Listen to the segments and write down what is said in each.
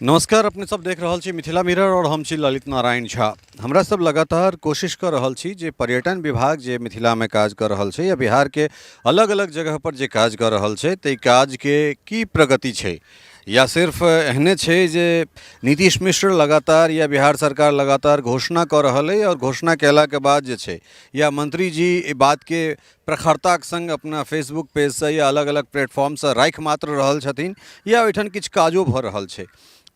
नमस्कार, अपने सब देख रहल छी मिथिला मिरर और हम छी ललित नारायण झा। हमरा सब लगातार कोशिश कर रहल छी जे पर्यटन विभाग जे मिथिला में काज कर रहल छै या बिहार के अलग अलग जगह पर जे काज कर रहल छै, ताहि काज के की प्रगति छै, या सिर्फ एहने छै जे नीतीश मिश्र लगातार या बिहार सरकार लगातार घोषणा कऽ रहल अइ और घोषणा कयलाके बाद जे छै या मंत्री जी एहि बातके प्रखरताके सङ्ग अपना फेसबुक पेजसँ या अलग अलग प्लेटफॉर्मसँ राखि मात्र रहल छथिन या ओहिठाम किछु काजो भऽ रहल छै।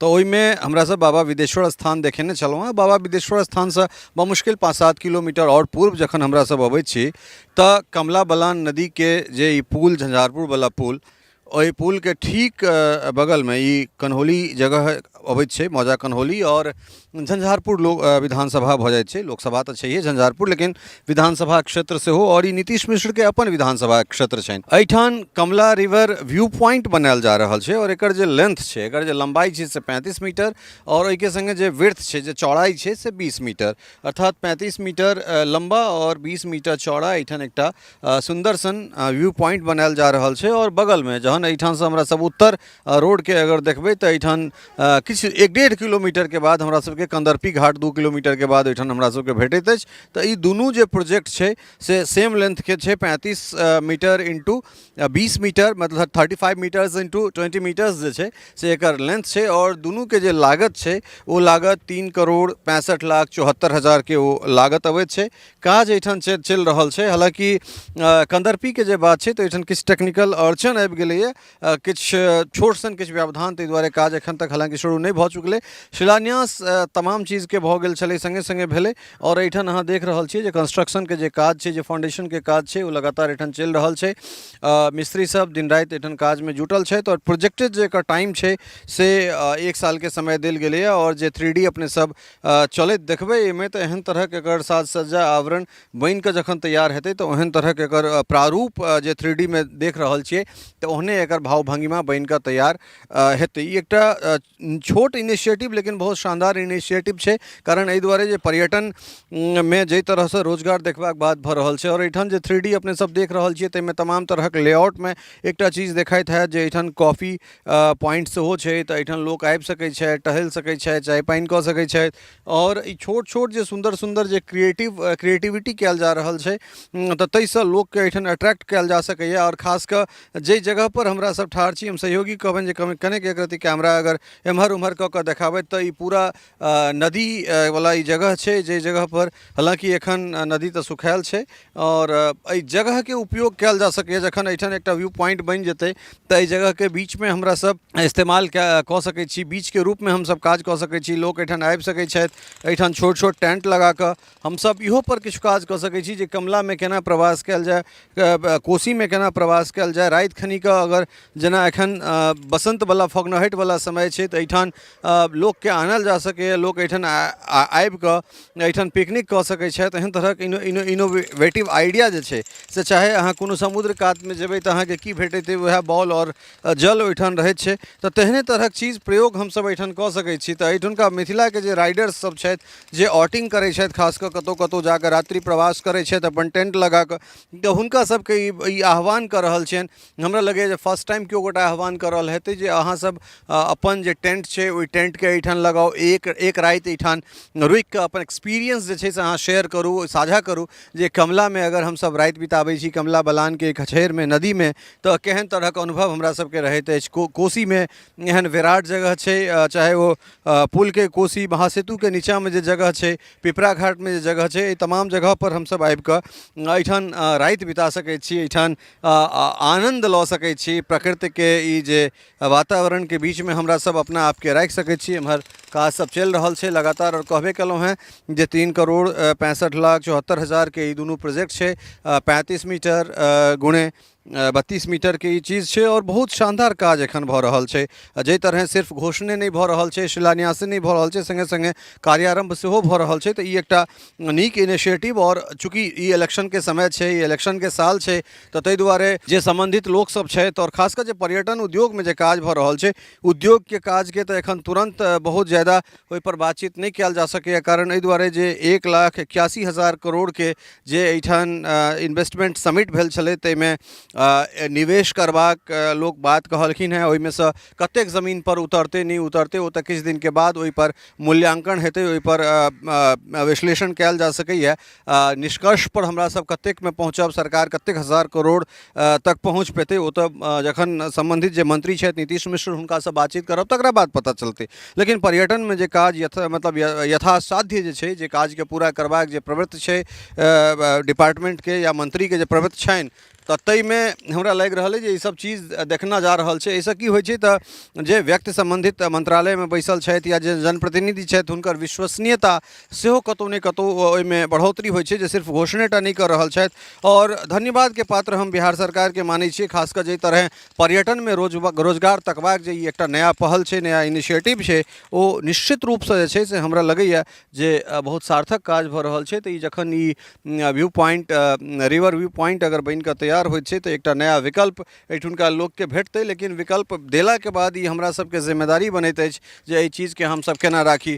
तऽ ओहिमे हमरासभ बाबा बिदेश्वर स्थान देखेने छलहुँ हेँ। बाबा बिदेश्वर स्थानसँ बमुश्किल 5-7 किलोमीटर आओर पूर्व जखन हमरासभ अबै छी तऽ कमला बलान नदीके जे ई पुल, झंझारपुरवला पुल, ओहि पुलके ठीक बगलमे ई कन्हौली जगह अबैत छै, मौजा कन्हौली आओर झंझारपुर लोक विधानसभा भऽ जाइ छै। लोकसभा तऽ छैहे झंझारपुर, लेकिन विधानसभा क्षेत्र सेहो, आओर ई नीतीश मिश्रके अपन विधानसभा क्षेत्र छनि। एहिठाम कमला रिवर व्यू पॉइंट बनायल जा रहल छै आओर एकर जे लेंथ छै, एकर जे लम्बाइ छै से 35 मीटर आओर ओहिके सङ्गे जे विर्थ छै, जे चौड़ाइ छै से 20 मीटर, अर्थात 35 मीटर लम्बा आओर 20 मीटर चौड़ा एहिठाम एकटा सुन्दर सन व्यू पॉइंट बनायल जा रहल छै। आओर बगलमे जहन एहिठामसँ हमरा सब उत्तर रोडके अगर देखबै तऽ एहिठाम किछु 1-1.5 किलोमीटरके बाद हमरा सबके कंदर्पी घाट 2 किलोमीटरके बाद एहिठाम हमरा सबके भेटैत अछि। तऽ ई दुनू जे प्रोजेक्ट छै से सेम लेंथके छै, 35 मीटर इंटू 20 मीटर, मतलब 35 मीटर्स इंटू 20 मीटर्स जे छै से एकर लेंथ छै। आओर दुनूके जे लागत छै ओ लागत 3,65,74,000के ओ लागत अबैत छै। काज एहिठाम चलि रहल छै। हालाँकि कंदर्पीके जे बात छै तऽ एहिठाम किछु टेक्निकल अड़चन आबि गेलैए, किछु छोट सन किछु व्यवधान, ताहि दुआरे काज एखन तक हालाँकि शुरू नहि भऽ चुकलै। शिलान्यास तमाम चीजके भऽ गेल छलै, सङ्गे सङ्गे भेलै। आओर एहिठाम अहाँ देख रहल छियै जे कंस्ट्रक्शनके जे काज छै, जे फाउंडेशनके काज छै, ओ लगातार एहिठाम चलि रहल छै। मिस्त्री सब दिन राति एहिठाम काजमे जुटल छथि आओर प्रोजेक्टेड जे एकर टाइम छै से 1 सालके समय देल गेलैए। आओर जे 3D अपने सब चलैत देखबै एहिमे, तऽ एहन तरहक एकर साज सज्जा आवरण बनिकऽ जखन तैयार हेतै तऽ ओहन तरहक एकर प्रारूप जे 3D मे देख रहल छियै तऽ ओहने एकर भाव भङ्गिमा बनिकऽ तैयार हेतै। ई एकटा छोट इनिशिएटिव लेकिन बहुत शानदार इनिशिएटिव छै, कारण एहि दुआरे जे पर्यटन मे जाहि तरहसँ रोजगार देखबाक बात भऽ रहल छै आओर एहिठाम जे 3D अपने सब देख रहल छियै ताहिमे तमाम तरहक लेआउटमे एकटा चीज देखाइत हैत जे एहिठाम कॉफी पॉइंट सेहो छै, तऽ एहिठाम लोक आबि सकै छथि, टहलि सकै छथि, चाय पानि कऽ सकै छथि। आओर ई छोट छोट जे सुन्दर सुन्दर जे क्रिएटिविटी कयल जा रहल छै तऽ ताहिसँ लोकके एहिठाम अट्रैक्ट कयल जा सकैए। आओर खास कऽ जाहि जगहपर हमरा सब ठाढ़ छी, हम सहयोगी कहबनि जे कनेक एक रत्ती कैमरा अगर एम्हर ओम्हर कऽ कऽ देखाबथि तऽ ई पूरा नदी वला ई जगह छै, जाहि जगहपर हालाँकि एखन नदी तऽ सुखायल छै आओर एहि जगहके उपयोग कयल जा सकैए। जखन एहिठाम एकटा व्यू पॉइंट बनि जेतै तऽ एहि जगहके बीचमे हमरा सब इस्तेमाल कऽ सकै छी, बीचके रूपमे हमसब काज कऽ सकै छी। लोक एहिठाम आबि सकै छथि, एहिठाम छोट छोट टेंट लगाकऽ हमसब इहोपर किछु काज कऽ सकै छी जे कमलामे केना प्रवास कयल जाय, कोसीमे केना प्रवास कयल जाय। राति खनिकऽ अगर जेना एखन बसन्तवला फगुनहटिवला समय छै तऽ एहिठाम लोकके आनल जा सकैए, लोक एहिठाम आबिकऽ एहिठाम पिकनिक कऽ सकै छथि। एहन तरहक इनोवेटिव आइडिया जे छै से चाहे अहाँ कोनो समुद्र कातमे जेबै तऽ अहाँके की भेटैत अइ, वएह बॉल आओर जल ओहिठाम रहैत छै, तऽ तेहने तरहक चीज प्रयोग हमसब एहिठाम कऽ सकै छी। तऽ एहिठुनका मिथिलाके जे राइडर्स सब छथि, जे आउटिंग करै छथि, खास कऽ कतहु कतहु जाकऽ रात्रि प्रवास करै छथि अपन टेंट लगाकऽ, तऽ हुनका सबके ई आह्वान कऽ रहल छियनि। हमरा लगैए जे फर्स्ट टाइम केओ गोटा आह्वान कऽ रहल हेतै जे अहाँसभ अपन जे टेंट छै ओहि टेंटके एहिठाम लगाउ, एक राति एहिठाम रुकिकऽ अपन एक्सपीरियंस जे छै से अहाँ शेयर करू, साझा करू जे कमलामे अगर हमसभ राति बिताबै छी, कमला बलानके कछेरमे, नदीमे, तऽ केहन तरहक अनुभव हमरा सबके रहैत अछि। कोसीमे एहन विराट जगह छै, चाहे ओ पुलके कोसी महासेतुके नीचाँमे जे जगह छै, पिपरा घाटमे जे जगह छै, एहि तमाम जगहपर हमसभ आबिकऽ एहिठाम राति बिता सकै छी, एहिठाम आनन्द लऽ सकै छी। प्रकृतिके ई जे वातावरणके बीचमे हमरा सब अपना आपके राखि सकै छी। एम्हर काज सब चलि रहल छै लगातार आओर कहबे केलहुँ हेँ जे 3,65,74,000के ई दुनू प्रोजेक्ट छै, 35 मीटर गुणे 32 मीटरके ई चीज छै आओर बहुत शानदार काज एखन भऽ रहल छै। जाहि तरहे सिर्फ घोषणे नहि भऽ रहल छै, शिलान्यासे नहि भऽ रहल छै, सङ्गे सङ्गे कार्यारम्भ सेहो भऽ रहल छै। तऽ ई एकटा नीक इनिशिएटिव, आओर चूँकि ई इलेक्शनके समय छै, ई इलेक्शनके साल छै, तऽ ताहि दुआरे जे सम्बन्धित लोकसभ छथि आओर खास कऽ जे पर्यटन उद्योगमे जे काज भऽ रहल छै, उद्योगके काजके तऽ एखन तुरन्त बहुत ज्यादा ओहिपर बातचीत नहि कयल जा सकैए, कारण एहि दुआरे जे 1,81,000 करोड़के जे एहिठाम इन्वेस्टमेंट समिट भेल छलै ताहिमे निवेश करबाक लोक बात कहलखिन हेँ, ओहिमेसँ कतेक जमीनपर उतरतै नहि उतरतै ओ तऽ किछु दिनके बाद ओहिपर मूल्याङ्कन हेतै, ओहिपर विश्लेषण कयल जा सकैए। निष्कर्षपर हमरा सब कतेकमे पहुँचब, सरकार कतेक हजार करोड़ तक पहुँच पेतै, ओ तऽ जखन सम्बन्धित जे मंत्री छथि नीतीश मिश्र हुनकासँ बातचीत करब तकरा बाद पता चलतै। लेकिन पर्यटनमे जे काज यथा मतलब यथासाध्य जे छै, जे काजके पूरा करबाक जे प्रवृत्ति छै डिपार्टमेन्टके या मन्त्रीके जे प्रवृत्ति छनि, तऽ ताहिमे हमरा लागि रहल अइ जे ईसब चीज देखना जा रहल छै। एहिसँ की होइ छै तऽ जे व्यक्ति सम्बन्धित मन्त्रालयमे बैसल छथि या जे जनप्रतिनिधि छथि हुनकर विश्वसनीयता सेहो कतहु ने कतहु ओहिमे बढ़ोतरी होइ छै, जे सिर्फ घोषणेटा नहि कऽ रहल छथि। आओर धन्यवादके पात्र हम बिहार सरकारके मानै छियै, खास कऽ जाहि तरहे पर्यटनमे रोजगार तकबाक जे ई एकटा नया पहल छै, नया इनिशिएटिव छै, ओ निश्चित रूपसँ जे छै से हमरा लगैए जे बहुत सार्थक काज भऽ रहल छै। तऽ ई जखन ई view point, river view point अगर बनिकऽ तैयार होइत छै तऽ एकटा नया विकल्प एहिठुनका लोकके भेटतै। लेकिन विकल्प देलाके बाद ई हमरा सबके जिम्मेदारी बनैत अछि जे एहि चीजके हमसब केना राखी।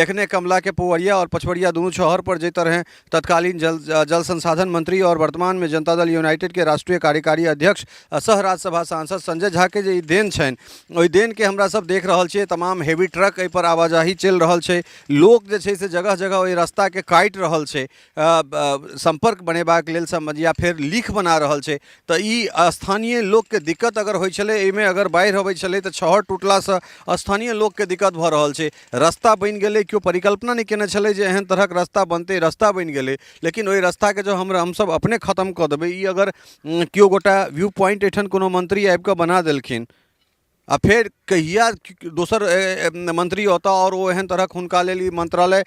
एखने कमलाके पुवरिया आओर पछवरिया दुनू छहरपर जाहि तरहेँ तत्कालीन जल जल संसाधन मंत्री आओर वर्तमानमे जनता दल यूनाइटेडके राष्ट्रीय कार्यकारी अध्यक्ष सह राज्यसभा सांसद संजय झाके जे ई देन छनि, ओहि देनके हमरा सब देख रहल छियै। तमाम हेवी ट्रक एहिपर आवाजाही चलि रहल छै, लोक जे छै से जगह जगह ओहि रास्ताके काटि रहल छै सम्पर्क बनेबाक लेल या फेर लीख बना रहल छै। तऽ ई स्थानीय लोकके दिक्कत अगर होइ छलै, एहिमे अगर बाढ़ि अबै छलै तऽ छहर टूटलासँ स्थानीय लोकके दिक्कत भऽ रहल छै। रस्ता बनि गेलै, केओ परिकल्पना नहि केने छलै जे एहन तरहक रस्ता बनतै, रस्ता बनि गेलै, लेकिन ओहि रस्ताके जँ हमसभ अपने खतम कऽ देबै, ई अगर केओ गोटा व्यू पॉइंट एहिठाम कोनो मंत्री आबि कऽ बना देलखिन आ फेर कहिया दोसर मंत्री औता आओर ओ एहन तरहक हुनका लेल ई मंत्रालय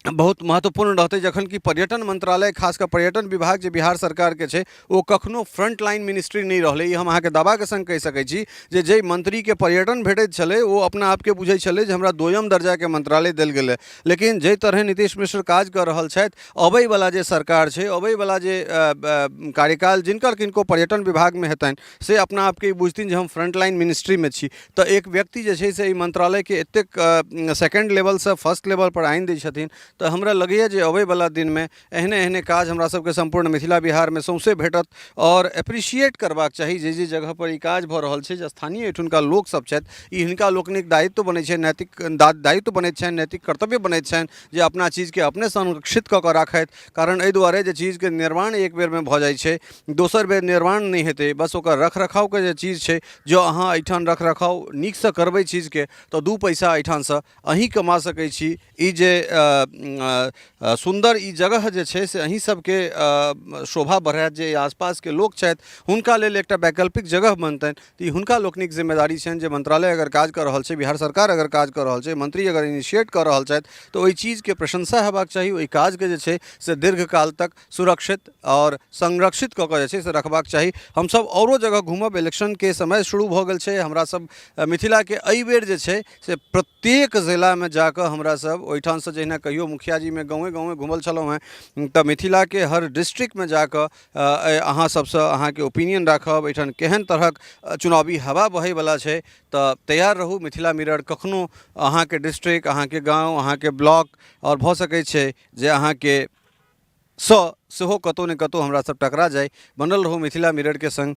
बहुत महत्वपूर्ण रहतै, जखन कि पर्यटन मंत्रालय खास कऽ पर्यटन विभाग जे बिहार सरकारके छै ओ कखनो फ्रंट लाइन मिनिस्ट्री नहि रहलै। ई हम अहाँके दावाके सङ्ग कहि सकै छी जे जाहि मन्त्रीके पर्यटन भेटैत छलै ओ अपना आपके बुझै छलै जे हमरा दोयम दर्जाके मंत्रालय देल गेलै। लेकिन जाहि तरहे नीतीश मिश्र काज कऽ रहल छथि, अबैवला जे सरकार छै, अबैवला जे कार्यकाल जिनकर किनको पर्यटन विभागमे हेतनि से अपना आपके ई बुझथिन जे हम फ्रंट लाइन मिनिस्ट्रीमे छी। तऽ एक व्यक्ति जे छै से एहि मन्त्रालयके एतेक सेकेण्ड लेवलसँ फर्स्ट लेवलपर आनि दै छथिन, तऽ हमरा लगैए जे अबैवला दिनमे एहने एहने काज हमरा सबके सम्पूर्ण मिथिला बिहारमे सौँसे भेटत। आओर एप्रिसिएट करबाक चाही जे जे जगहपर ई काज भऽ रहल छै, जे स्थानीय एहिठुनका लोकसब छथि, ई हिनका लोकनिक दायित्व बनै छै, नैतिक दायित्व बनैत छनि, नैतिक कर्तव्य बनैत छनि जे अपना चीजके अपने संरक्षित कऽ कऽ राखथि। कारण एहि दुआरे जे चीजके निर्माण एक बेरमे भऽ जाइ छै, दोसर बेर निर्माण नहि हेतै, बस ओकर रख रखावके जे चीज छै, जँ अहाँ एहिठाम रख रखाव नीकसँ करबै चीजके तऽ दू पैसा एहिठामसँ अहीँ कमा सकै छी। ई जे सुन्दर ई जगह जे छै से अहीँ सबके शोभा बढ़ायत, जे आसपासके लोक छथि हुनका लेल एकटा वैकल्पिक जगह बनतनि। तऽ ई हुनका लोकनिक जिम्मेदारी छनि जे मंत्रालय अगर काज कऽ रहल छै, बिहार सरकार अगर काज कऽ रहल छै, मंत्री अगर इनिशिएट कऽ रहल छथि तऽ ओहि चीजके प्रशंसा हेबाक चाही। ओहि काजके जे छै से दीर्घकाल तक सुरक्षित आओर संरक्षित कऽ कऽ जे छै से रखबाक चाही। हमसब औरो जगह घूमब, इलेक्शनके समय शुरू भऽ गेल छै। हमरा सब मिथिलाके एहिबेर जे छै से प्रत्येक जिलामे जाकऽ हमरा सब ओहिठामसँ जहिना कहियो मुखियाजीमे गाँवे गाँवे घूमल छलहुँ हेँ, तऽ मिथिलाके हर डिस्ट्रिक्टमे जाकऽ अहाँ सबसँ अहाँके ओपिनियन राखब, एहिठाम केहन तरहक चुनावी हवा बहैवला छै। तऽ तैयार रहू, मिथिला मिरर कखनो अहाँके डिस्ट्रिक्ट, अहाँके गाँव, अहाँके ब्लॉक आओर भऽ सकै छै जे अहाँके सँ सेहो कतहु ने कतहु हमरा सब टकरा जाइ। बनल रहू मिथिला मिररके सङ्ग।